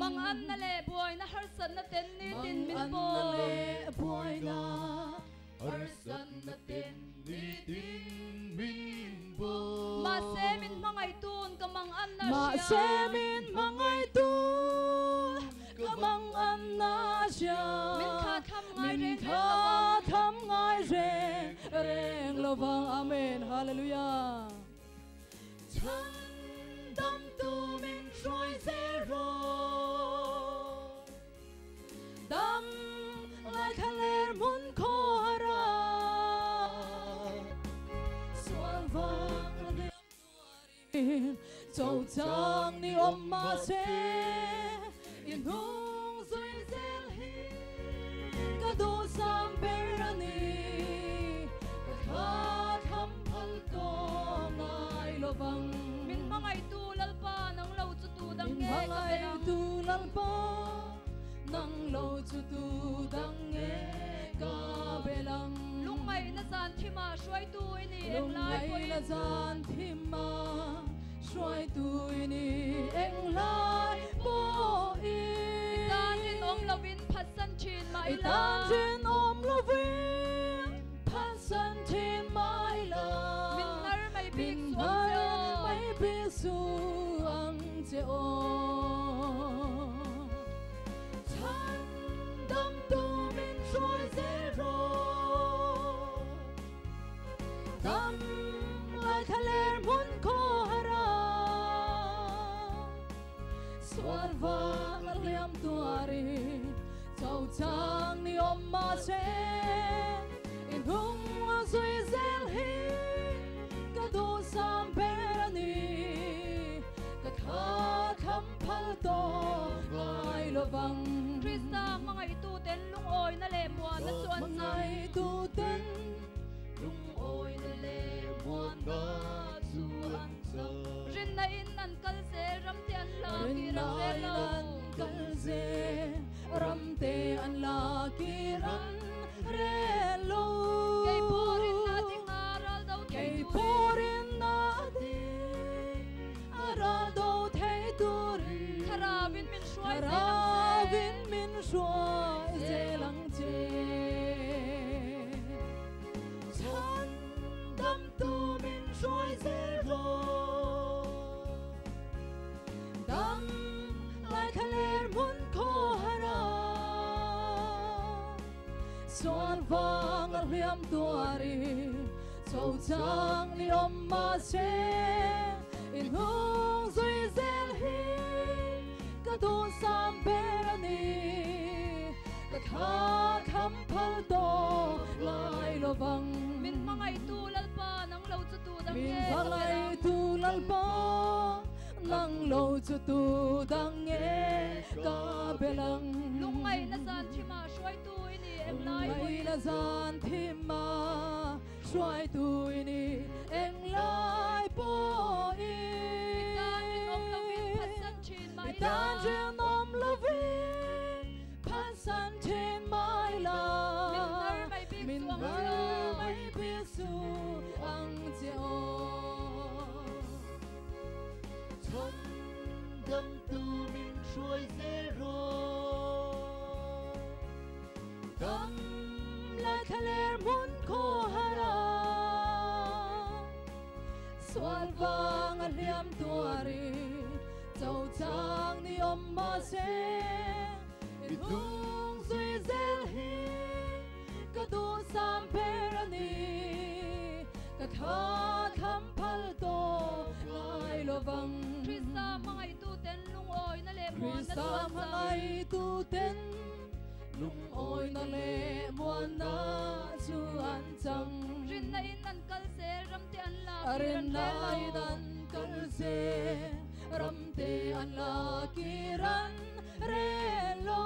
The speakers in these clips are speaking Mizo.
Manganna leh buaina harsatna ten nitin min Manganna pawl. leh buaina harsatna ten nitin min pawl. Mahse min hmangaitun ka manganna hria. Mahse min hmangaitun ka manganna hria. Min tha tham ngai Min reng reng tha lovang. tham ngai reng reng lovang. Amen. Hallelujah. Chhandamtu min hruai zel rawh. Dam lai thlaler hmun khawhara. Sual vang a hliam tuarin cho chang ni awm mah se. In hnung zui zel hi ka duhsam ber a ni. Ka thla tham phal tawh ngai lovang. Min hmangaihtu Lalpa nang lo chu tu dang Min nge ka belang. hmangaihtu Lalpa nang lo chu tu dang nge ka belang. Lungngaihna zan thima hruaitu i ni eng lai pawhin. Lungngaihna zan thima hruaitu i ni eng lai pawhin. I tan rinawm lovin phatsan thin mah I ila. tan rinawm lovin phatsan thin mah ila. Min hnar mai bik Min su ang che hnar aw. mai bik su ang che aw. Chhandamtu min hruai zel rawh. Dam lai thlaler hmun khawhara. Sual vang a hliam tuarin cho chang ni awm mah se. In hnung a zui zel hi ka duhsam ber a ni. Ka tha tham phal tawh ngai lovang. Krista hmangaihtu ten lungawina leh muanna chu an chang. Hmangaihtu ten lungawina leh muanna chu an chang. Rinna in an kal zel ram te an la ki ran Rinna rel in lo. an kal zel ram te an la ki ran rel lo. Kei pawh rinna ding a ral do thei Kei turin. pawh rinna ding a ral do thei turin. Thlarauin min hruai zel ang che. Thlarauin min hruai zel ang che. Chhandamtu min hruai zel rawh. Dam lai thlaler hmun khawhara. Sual vang a hliam tuarin cho chang ni awm mah se. In hnung zui zel hi ka duhsam ber a ni. Ka tha tham phal tawh ngai lovang. Min hmangaihtu Lalpa nang lo chu tu dang Min nge ka belang. hmangaihtu Lalpa nang lo chu tu dang nge ka belang. Lungngaihna zan thima hruaitu i ni eng lai pawhin. Lungngaihna zan thima hruaitu i ni eng lai pawhin. I tan rinawm lovin phatsan thin mah I ila. tan rinawm lovin phatsan thin mah ila. Min hnar mai bik Min su ang che hnar aw. mai bik su ang che aw. Chhandamtu min hruai zel rawh. Dam lai thlaler hmun khawhara. Sual vang a hliam tuarin cho chang ni awm mah se. In hnung zui zel hi ka duhsam ber a ni. Ka tha tham phal tawh ngai lovang. Krista hmangaihtu ten lungawina leh muanna Krista chu an chang. hmangaihtu ten lungawina leh muanna chu an chang. Rinna in an kal zel ram te an la ki ran Rinna rel lo. in an kal zel ram te an la ki ran rel lo.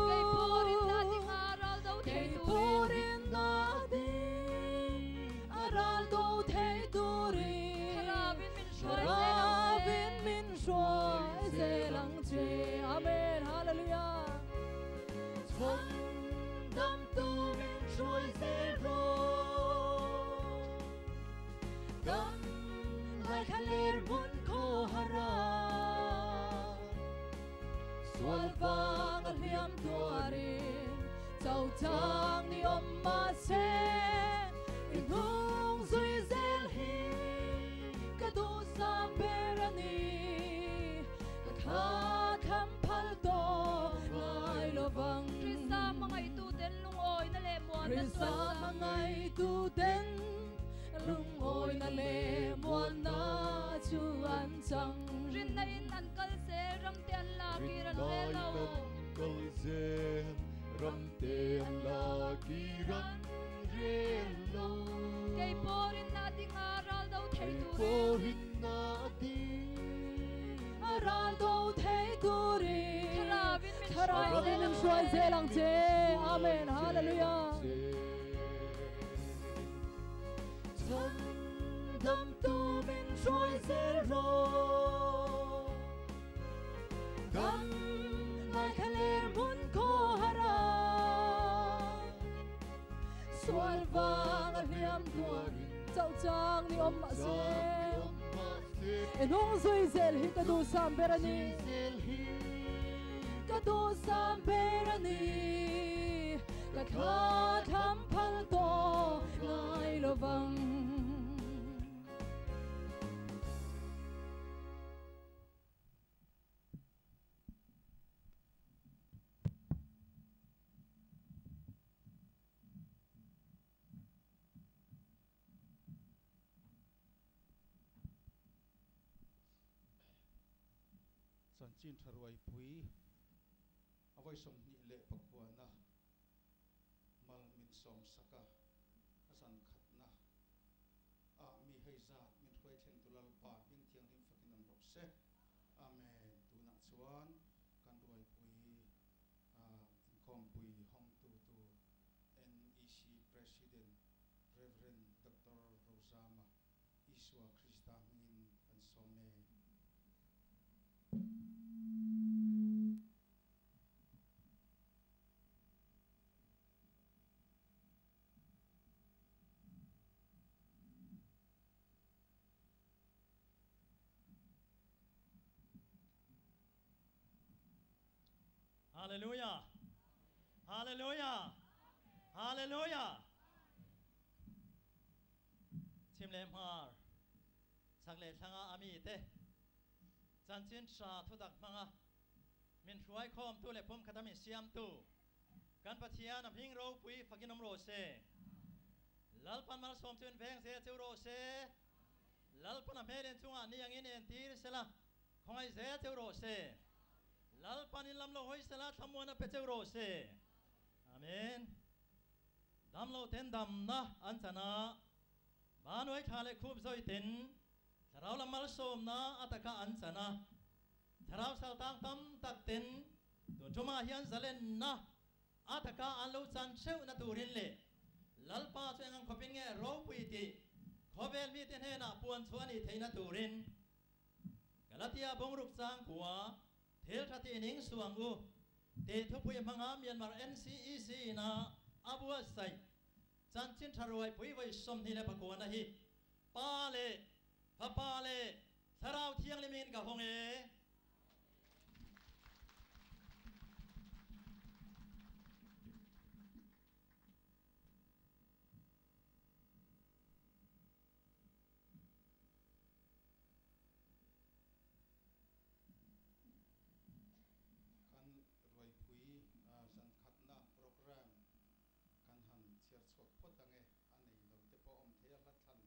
Kei pawh rinna ding a ral do thei Kei turin. pawh rinna ding a ral do thei turin. Thlarauin min hruai zel ang che. Thlarauin min hruai zel ang che. Amen. Hallelujah. Chhandamtu min hruai zel rawh. Dam lai thlaler hmun khawhara. Sual vang a hliam tuarin chau chang ni awm mah se i hnung zui zel hi ka duhsam ber a ni ka thla tham phal tawh ngai lovang. Krista hmangaihtu ten lungawina leh muanna chu an Krista chang. hmangaihtu ten lungawina leh muanna chu an chang. Rinna in an kal zel, ramte an la kir an rel lo. Rinna in an kal zel, ramte an la kir an rel lo. Kei pawh rinna a ding a, ral do thei Kei turin. pawh rinna a ding a, ral do thei turin. Thlarauin min hruai Thlarauin zel min ang hruai che. zel ang che. Amen. Hallelujah. Chhan dam tu min hruai zel rawh. Dam lai thlaler hmun khaw hara. Sual vang a hliam tuarin chauh chang ni awm mah se. I hnung zui zel hi ka duhsam ber a ni. Ka duhsam ber a ni. Ka thla tham phal tawh ngai lovang. Chanchin tha ruaipui a vawi 29na mal min sawm sak a, a zan khatna a mi hei zat min hruai thleng tu Lalpa hming thianghlim fakin awm rawh se. Amen. Tunah chuan kan ruaipui inkhawmpui hawngtu tur NEC President Rev. Doctor Rozama Isua Krista hmingin kan sawm e. Hallelujah! Hallelujah! Hallelujah! Chhim leh hmar, chhak leh thlanga a mite chanchin tha thutak hmanga min hruai khawmtu leh pumkhata min siamtu kan Pathian a hming ropui fakin awm rawh se. Lalpan malsawm chu in veng zel cheu rawh se. Lalpan a hmel inchungah ni angin entir sela khawngaih zel cheu rawh se. Lalpan in lam lo hawi sela thlamuan a pe cheu rawh se. Amen. Dam lo ten damna an chan a, Banuai thla leh khup zawi ten thlarau lam malsawmna a taka an chan a, thlarau sal tang tam tak ten tun tumah hian zalenna a taka an lo chan theuhna turin leh Lalpa chu eng ang khawpin nge ropui tih khawvel mite hnenah puan chhuah a nih theihna turin Galatia bungruk changkua thil tha tih ning suh ang u tih thupui hmanga Myanmar NCEC ina a buatsaih chanchin tha ruaipui vawi 29 na hi Pa leh Fapa leh Thlarau Thianghlimin ka hawng e. Kan ruaipui zankhatna program kan han chhiar chhuak phawt ang e, a nei lo te pawh awm thei a, hla thlan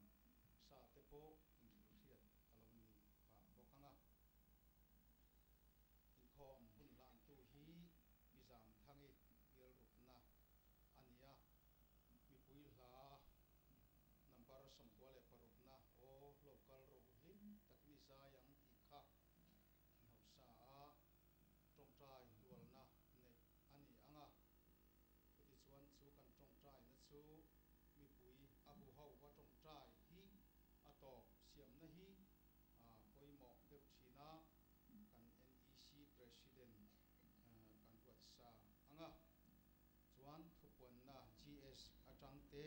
sa te pawh inhrilhhriat a lo ni pah bawk ang a. Inkhawm hun hlantu hi Pi Zamthangi bialrukna a ni a, mipui hla number 96 na aw lo kal rawh u hlim takin i zai ang tih kha inhauhsa a tawngtai rualna neih a ni ang a. Chutichuan chu kan tawngtaina chu mipui a huho va tawngtai hi a tawp siamna hi a pawimawh deuh thin a, kan NEC President kan ruatsa ang a. Chuan thupuanna GS atang te,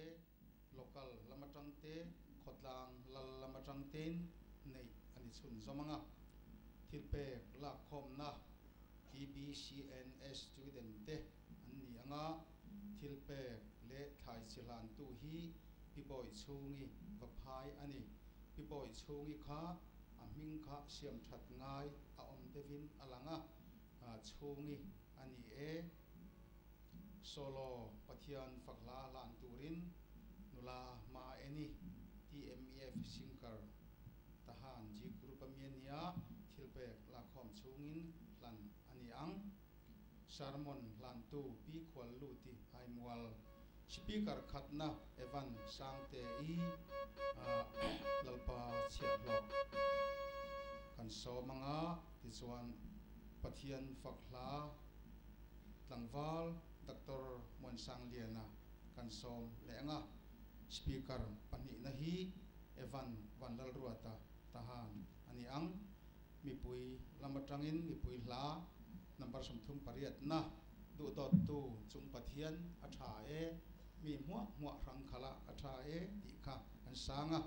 local lam atang te, khawtlang lal lam atang tein neih a ni chhun zawm ang a. Thilpek lakkhawmna TBCNS student te an ni anga thilpek leh thlai chi hlantu hi Pi Bawichhungi Vaphai a ni. Pi Bawichhungi kha a hming kha siam that ngai a awm deuhin a lang a, Chhungi a ni e. Solo Pathian fak hla hlan turin nula Ma Eni, TMEF Singer Tahan G Group a mi a nia, thilpek lakhawm chhungin hlan a ni ang. Sermon hlantu Pi Khualluti Haimual, Speaker khatna Evan Sangte-i Lalpa chhiahhlawh kan sawm anga tichuan Pathian fak hla tlangval Doctor Muansangliana kan sawm leh anga Speaker pahnihna hi Evan Vanlalruata Tahan a ni ang. Mipui lam atangin mipui hla number 38na duhdawttu chung Pathian a tha e, mi hmuah hmuah hrang khala a tha e tih kha an sang a,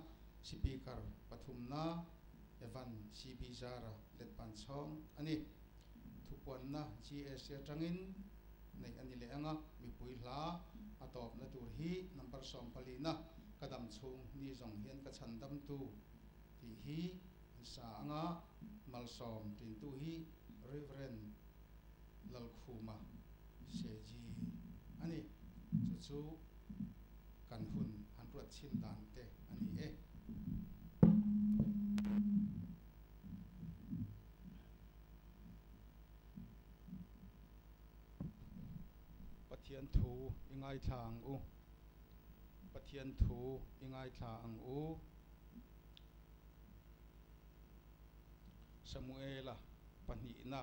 Speaker pathumna Evan CB Zara Letpanchhawng a ni. Thupuanna GSC atangin neih a ni leh ang a, mipui hla a tawpna tur hi number 14na ka dam chhung ni zawng hian ka chhan damtu tih hi an sa ang a, malsawm tintu hi Rev. Lalkhuma Seji a ni. Chu chu kan hun han ruat chhin dan te a ni e. Pathian thu i ngaithla ang u. Pathian thu i ngaithla ang u. Samuela pahnihna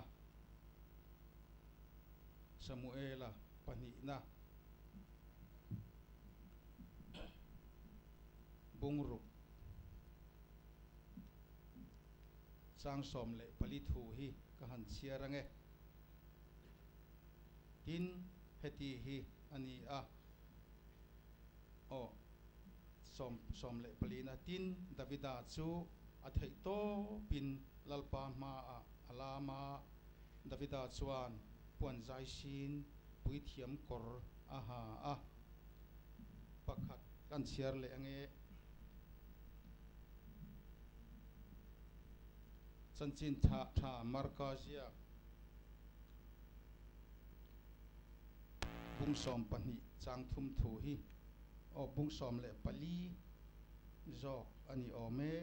Samuela pahnihna Bungruk Chang 14 thu hi ka han chhiar ange. Tin, heti hi a ni a, aw, sawm 14na, Tin, Davida chu a theih tawpin Lalpa hmaah a lam a, Davida chuan puan zai sin puithiam kawr a ha a. Pakhat kan chhiar leh ange. Chanchin tha tha Marka ziak bung 12 chang thum thu hi aw bung 14 zawk a ni awm e.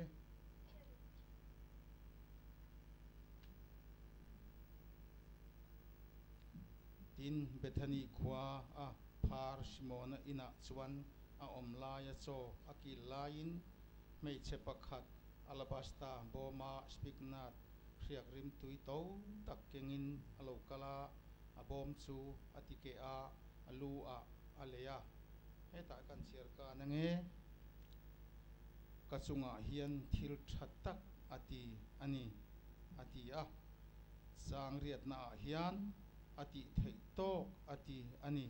Tin, Bethany khua a phar Simona inah chuan a awm laia chaw a kil laiin hmeichhe pakhat alabasta bawma spikenard hriak rimtui to tak kengin a lo kal a, a bawm chu a ti keh a, a lu ah a lei a. Hetah kan chhiar kan ange, ka chungah hian thil tha tak a ti a ni, a ti a. Chang riatna ah hian a tih theih tawk a ti a ni.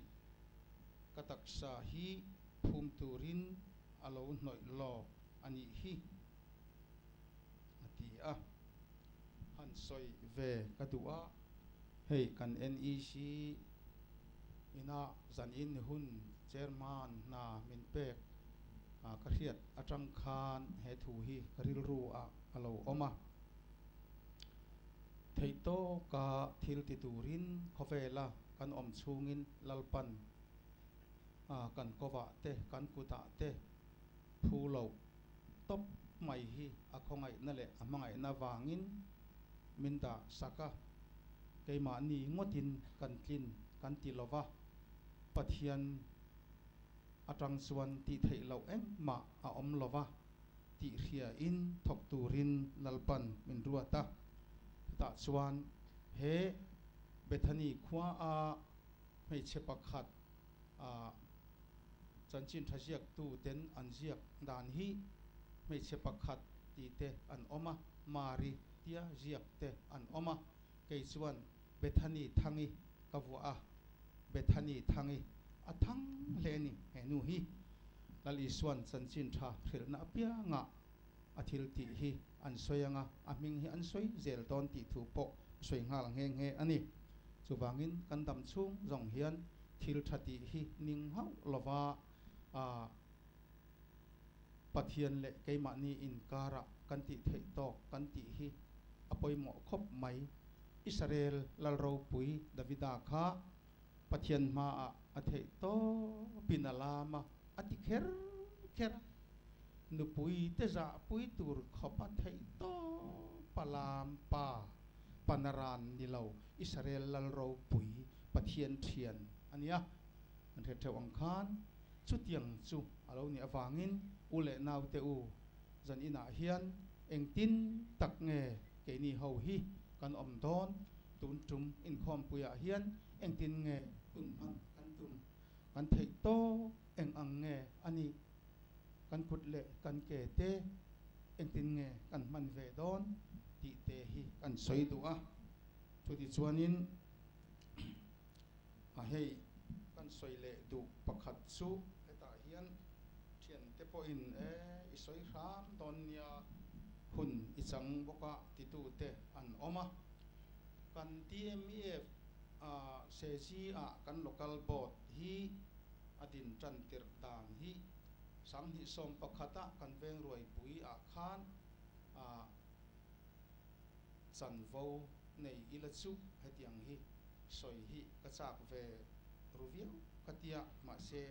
Ka taksa hi phum turin a lo hnawih lawk a nih hi, a ti a. Han sawi ve ka duh a, hei kan NEC ina zanin hun chairman hna min pek ka hriat atang khan he thu hi ka rilru ah a lo awm a. Theih tawka thil ti turin khawvela kan awm chhungin Lalpan kan kovah te kan kutah te phu loh tawp mai hi a khawngaihna leh a hmangaihna vangin min dah sak a, keimahni ngawtin kan tlin kan ti lova, Pathian atang chuan tih theih loh engmah a awm lova tih hriain thawk turin Lalpan min ruat a. Chutah chuan he Bethany khua a hmeichhe pakhat a chanchin tha ziaktu ten an ziak dan hi hmeichhe pakhat tih te an awm a, Mari tia ziak te an awm a, kei chuan Bethany Thangi ka vuah a, Bethany Thangi a thang hle a ni he nu hi. Lal Isuan chanchin tha hrilhna apiangah a thil tih hi an sawi anga a hming hi an sawi zel dawn tih thu pawh sawi nghal nghe nghe a ni. Chuvangin kan dam chhung zawng hian thil tha tih hi ning hauh lova a Pathian leh keimahni inkarah kan tih theih tawk kan tih hi a pawimawh khawp mai. Israel lal ropui Davida kha Pathian hmaah a theih tawpin a lam a, a ti kher kher a. Nupui te zahpui tur khawp a theih tawp a lam pa, Panaran ni lo Israel lal ropui Pathian thian a nia. An hre theuh ang khan chutiang chu a lo nih avangin u leh naute u zan inah hian engtin tak nge keini ho hi kan awm dawn, tun tum inkhawmpuiah hian engtin nge hun hman kan tum, kan theih tawk eng ang nge a nih, kan kut leh kan ke te engtin nge kan hman ve dawn tih te hi kan sawi duh a. Chutichuanin A hei kan sawi leh duh pakhat chu hetah hian thiante pawhin e i sawi hram dawn nia hun i chang bawk a titute an awm a. Kan TMEF a Sezi ah kan local board hi a din tan tirh dan hi sanghnih sawm pakhat a kan veng ruaipui ah khan a Chanvo nei ila chu hetiang hi sawi hi ka chak ve ru viau ka tia, mahse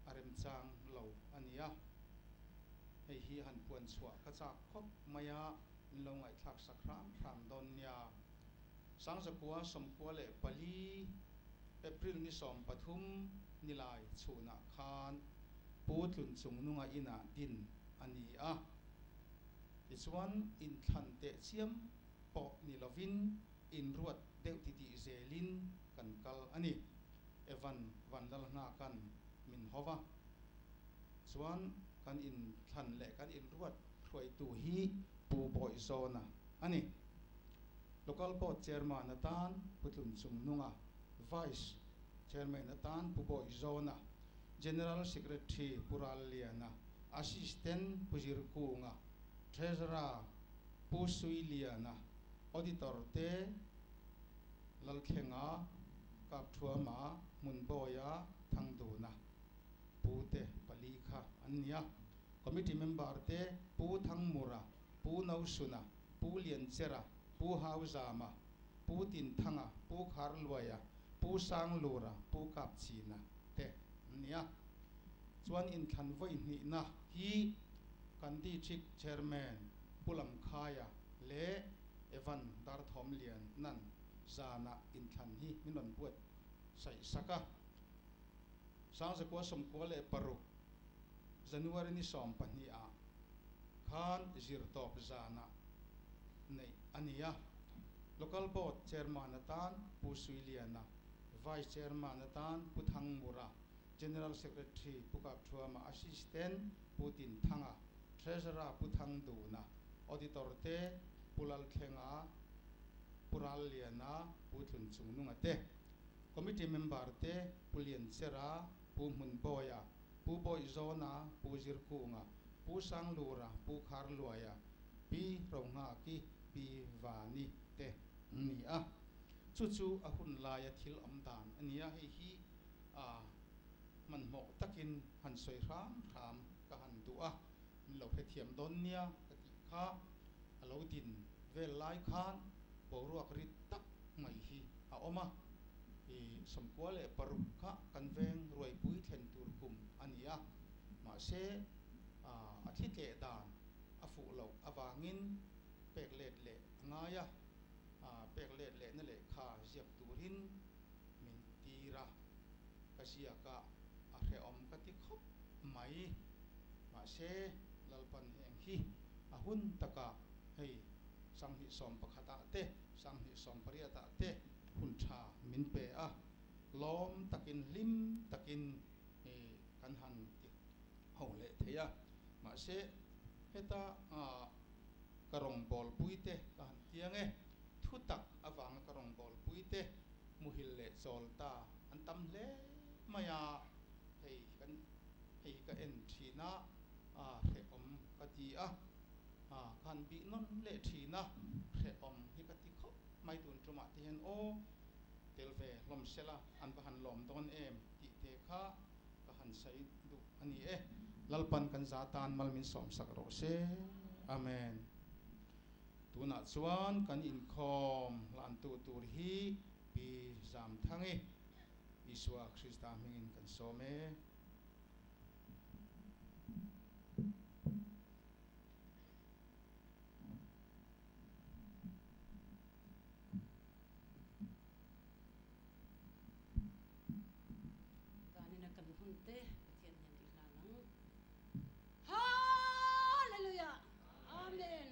a remchang lo a nia. Hei hi han puan chhuah ka chak khawp mai a, min lo ngaihthlak sak hram hram dawn nia. Sangzakua 94 April ni 13 nilai chhunah khan Pu Tlunchungnunga inah din a ni a. Tichuan, inthlan teh chiam pawh ni lovin inruat deuh titih zelin kan kal a ni. Evan Vanlalnghakan min ho va. Chuan kan inthlan leh kan inruat hruaitu hi Pu Bawihzawna a ni. Local Board Chairman atan Pu Tlunchungnunga, Vice Chairman atan Pu Bawihzawna, General Secretary Pu Ralliana, Assistant Pu Zirkunga, Treasurer Pu Suiliana, Auditor te Lalthlenga, Kapthuama, Hmunbawia, Thangduna Pu te pali kha an ni a. Committee member te Pu Thangmura, Pu Nosuna, Pu Lianchera, Pu Hauzama, Pu Tinthanga, Pu Kharluaia, Pu Sanglura, Pu Kapchina te an ni a. Chuan inthlan vawi hnihna hi kan District Chairman Pu Lamkhaia leh Evan Darthawmlian nan zanah inthlan hi min rawn buat saih sak a. 1996 January ni 12 ah khan zirtawp zanah neih a ni a. Local Board Chairman atan Pu Suiliana, Vice Chairman atan Pu Thangmura, General Secretary Pu Kapthuama, Assistant Pu Tinthanga, Treasurer Pu Thangduna, Auditor te Pu Lalthlenga, Pu Ralliana, Pu Tlunchungnunga te, Committee Member te Pu Lianchera, Pu Hmunbawia, Pu Bawihzawna, Pu Zirkunga, Pu Sanglura, Pu Kharluaia, Pi Rohnghaki, Pi Vani te an ni a. Chu chu a hun laia thil awm dan a ni a, hei hi a hmanhmawh takin han sawi hram hram ka han duh a, min lo hrethiam dawn nia ka tih kha a lo din vel lai khan boruak rit tak mai hi a awm a, i 96 kha kan veng ruaipui thlen tur kum a ni a, mahse a thli tleh dan a fuh loh avangin pek let leh a ngai a, pek let lehna lehkha ziak turin min tir a, ka ziak a, a hrehawm ka ti khawp mai. Mahse, Lalpan heng hi a hun takah hei 2011 ah te, 2018 ah te hun tha min pe a, lawm takin hlim takin kan han ti ho leh thei a. Mahse, heta ka rawngbawlpui te ka han tiang e, thutak avanga ka rawngbawlpui te muhil leh chawl ta an tam hle mai a, hei kan hei ka en thin a, a hrehawm ka ti a, a ka han bih nawn leh thin a, hrehawm hi ka ti khawp mai. te hian aw tel ve hlawm sela an va han lawm dawn em tih te kha ka han sawi duh a ni e. Lalpan kan za tan mal min sawm sak rawh se. Amen. Tunah chuan kan inkhawm hlantu tur hi Pi Zamthangi Isua Krista hmingin kan sawm e. Zanina kan hun te Pathian hian i hlan ang. Hallelujah! Amen!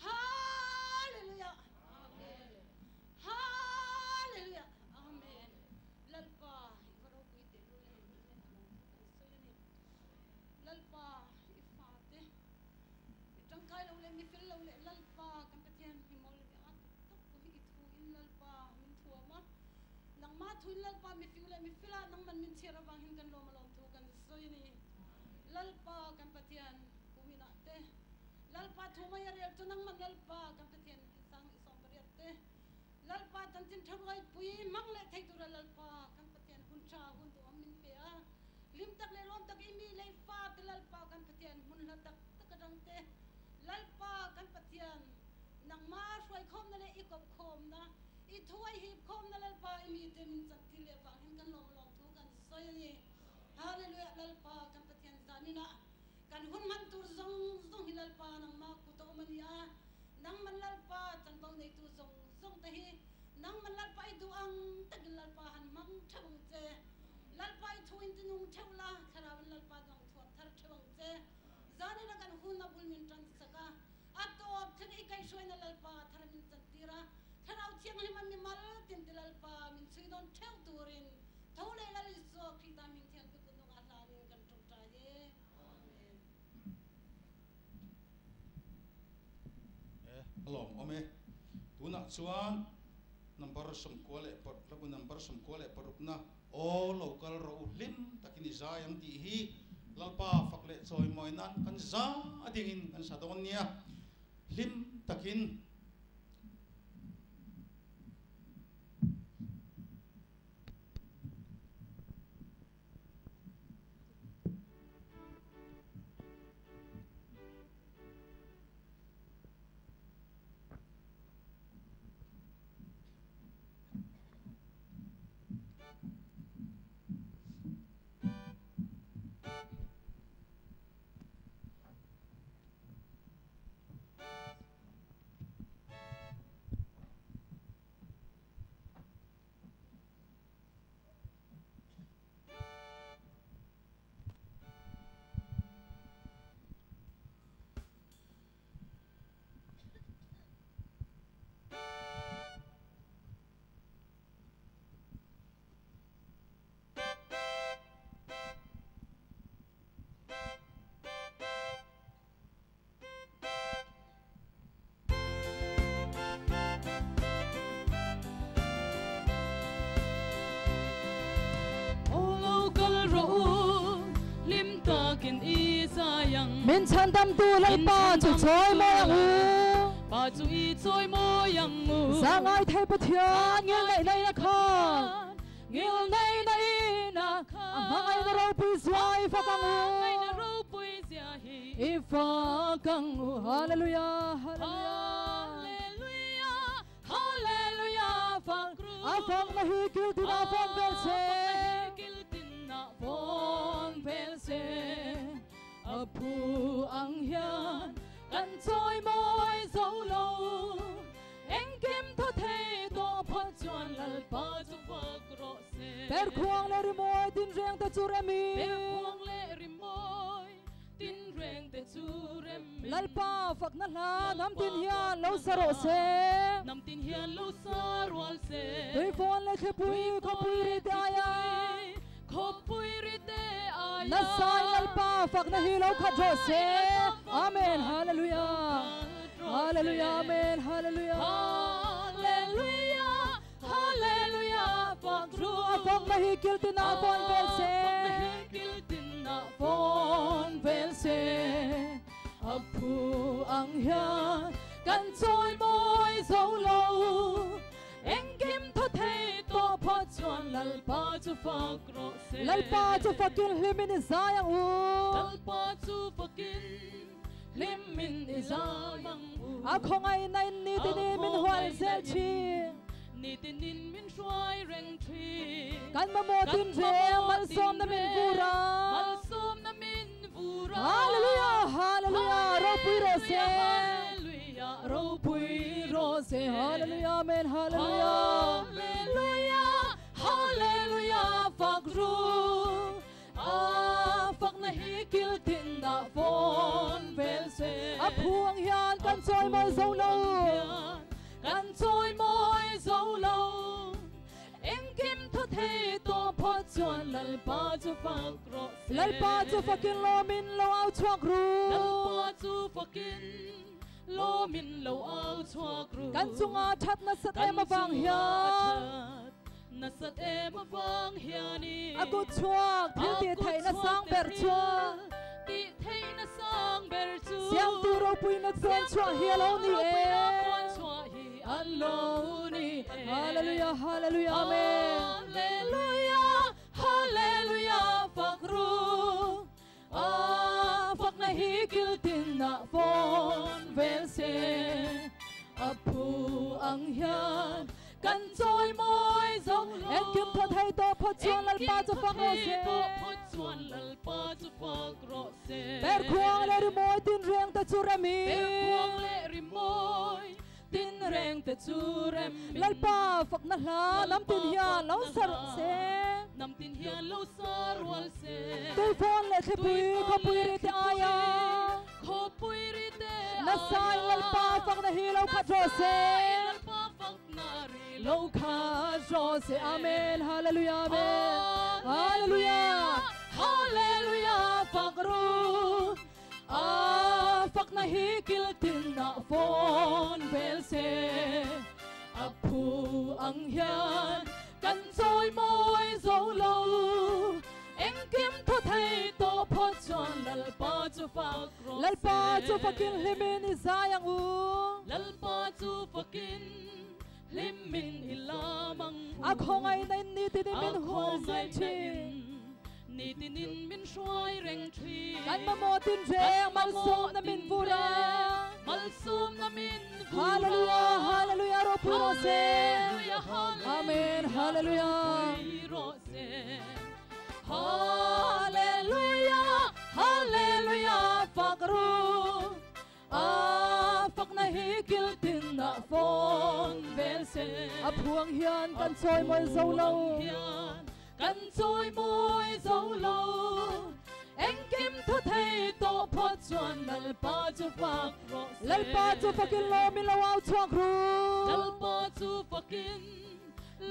Hallelujah! Amen! Hallelujah! Amen! Lalpa i va ropui teh lul em tih leh a lawm thu kan sawi a ni. Lalpa i fate mi tangkai lo leh mi fel lo leh Lalpa kan Pathian mi mawl leh mi at tak tak pawh hi i thu in Lalpa min thuam a, nangmah thu in Lalpa mi fing leh mi fel ah nangman min chhiar avang hin kan lawm a lawm thu kan sawi a ni. Lalpa kan Pathian kumin ah te Lalpa thu mai a rel chu nangman Lalpa kan Pathian i sang i sawm pariat te Lalpa chanchin tha ruai pui hmang leh thei tura Lalpa kan Pathian hun tha hun duhawm min pe a, hlim tak leh lawm tak i mi lei fa te Lalpa kan Pathian hmun hla tak tak atang te Lalpa kan Pathian nangmah hruaikhawmna leh i kohkhawmna i thuai hipkhawmna Lalpa i mi te min chan thil leh vang hin kan lawm lawm thu kan sawi a ni. Hallelujah Lalpa kan Pathian zaninah kan hun hman tur zawng zawng hi Lalpa nangmah kut a awm a ni a, nangman Lalpa chanvo neitu zawng zawng te hi nangman Lalpa i duh ang takin Lalpa han hmang theuh ang che. Lalpa i thu in tinung theuh la, thlarau in Lalpa duang thuam thar theuh ang che. Zanin a kan hun a bul min tan sak a, a tawp thleng i kaihhruaina Lalpa thar min chan tir a, thlarau thianghlim a mimal tin te Lalpa min chhui nawn theuh turin tho leh Lal Isua Krista hming thian pui kut nungah hlanin kan tawngtai e. Amen. E, a lawmawm e. Tunah chuan number sawmkua leh hlabu number 96na Aw lo kal rawh u hlim takin i zai ang tih hi Lalpa fak leh chawimawi nan kan za dingin kan sa dawn nia. Hlim takin. Min chhandamtu Lalpa chu chawi mawi ang u. Pa chu i chawi mawi ang u. Zangai thei Pathian ngil neih neih na khan. Ngil neih neih na a hmangaihna ropui zia i fak ang u. Hmangaihna ropui zia hi i fak ang u. Hallelujah, hallelujah. Hallelujah, hallelujah, fak ru. A fakna hi kiltin a fawn vel se. A fakna hi kiltin a fawn vel se. A phu ang hian kan chawi mawi zo lo. Engkim thaw thei tawh phawt chuan Lalpa chu fak rawh se. Perkhuang leh rimawi tin reng te chu remin. Perkhuang leh rimawi tin reng te chu remin. Lalpa fakna hla nam tin hian lo sa rawh se. Nam tin hian lo sa rual se. Tuifawn leh thlipui khawpui ri te aia. Khawpui ri te aia. Nasai Lalpa fakna hi lo khat rawh se. Amen. Hallelujah. Hallelujah. Amen. Hallelujah. Hallelujah. Hallelujah. Fak ru. A fakna hi kiltin a fawn vel se. A fakna hi kiltin a fawn vel se. A phu ang hian kan chawi mawi zo lo. Engkim chu fak ro se. Lalpa chu fakin hlimin i zai ang u. Lalpa chu fakin hlimin i zai ang u. A khawngaih na in ni tinin min hual zel thin. Ni tinin min hruai reng thin. Kan mamawh tin reng malsawmna min vur a. Malsawmna min vur a. Hallelujah, hallelujah, ropui rawh se. Hallelujah, ropui rawh se. Hallelujah, amen, hallelujah. Hallelujah, hallelujah, fak ru. A fakna hi kil tin na fawn vel se. A phuang hian kan chawi mawi zo lo. Kan chawi mawi zo lo. Engkim thaw thei tawh phawt chuan Lalpa chu fak rawh se. Lalpa chu fakin lawmin lo au chhuak ru. Lalpa chu fakin lawmin lo au chhuak ru. Kan chunga that nasat em avang hian. Nasat em avang hianin. A kut chhuak thil tih theihna sang ber chuan. Tih theihna sang ber chu. Siamtu ropuina puan chhuah hi a lo ni e. Alo ni e. Hallelujah, hallelujah, amen. Hallelujah, hallelujah, fak ru. A fakna hi kil tin na fawn vel se. A phu ang hian kan chawi mawi zo lo. Engkim thaw thei tawh phawt chuan Lalpa chu fak rawh se. Engkim thaw thei tawh phawt chuan Lalpa chu fak rawh se. Perkhuang leh rimawi tin reng te chu remin. Perkhuang leh rimawi tin reng te chu remin. Lalpa fakna hla nam tin hian lo sa rawh se. Nam tin hian lo sa rual se. Tuifawn leh thlipui khawpui ri te aia. Khawpui ri te aia. Nasai Lalpa fakna hi lo khat rawh se. Nasai Lalpa fakna ri lo khat rawh se. Amen, hallelujah, amen. Hallelujah, hallelujah, fak ru. A fakna hi kil tin na fawn vel se. A phu ang hian kan chawi mawi zo lo. Engkim thaw thei tawh phawt chuan Lalpa chu fak rawh se. Lalpa chu fakin hlimin i zai ang u. Lalpa chu fakin hlimin i lam ang u. A khawngaihna in ni tinin min hual zel thin. Ni tinin min hruai reng thin. Kan mamawh tin reng malsawmna min vur a. Malsawmna min vur a. Hallelujah, hallelujah, ropui rawh se. Hallelujah, Amen, hallelujah. ropui rawh se. Hallelujah, hallelujah, fak ru. A fakna hi kil tin na fawn vel se. A phuang hian kan chawi mawi zo lo. Kan chawi mawi zo lo. Engkim thaw thei tawh phawt chuan Lalpa chu fak rawh se. Lalpa chu fakin lawmin lo au chhuak ru. Lalpa chu fakin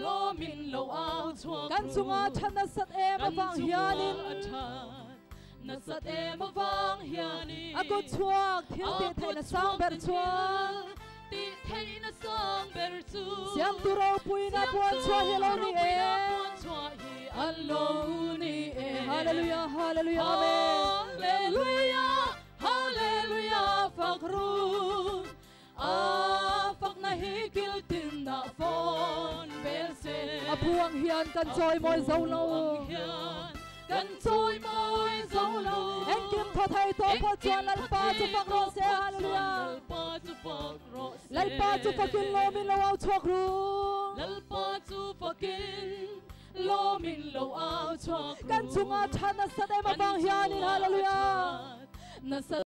lawmin lo au chhuak ru. Kan chunga that nasat em avang hianin. Kan chunga that nasat em avang hianin. A kut chhuak thil tih theihna sang ber chuan. Tih theihna sang ber chu. Siamtu ropuina puan chhuah hi a lo ni e. Puan chhuah hi a lo ni e. Hallelujah, hallelujah, amen. Hallelujah, hallelujah, fak ru. A fakna hi kil tin na fawn vel se. A phuang hian kan chawi mawi zo lo. Kan chawi mawi zo lo. Engkim thaw thei tawh phawt chuan Lalpa chu fak rawh se. Hallelujah. Lalpa chu fak rawh se. Lalpa chu fakin lawmin lo au chhuak ru. Lalpa chu fakin lawmin lo au chhuak ru. Kan chunga that nasat em avang hianin. Hallelujah. Nasat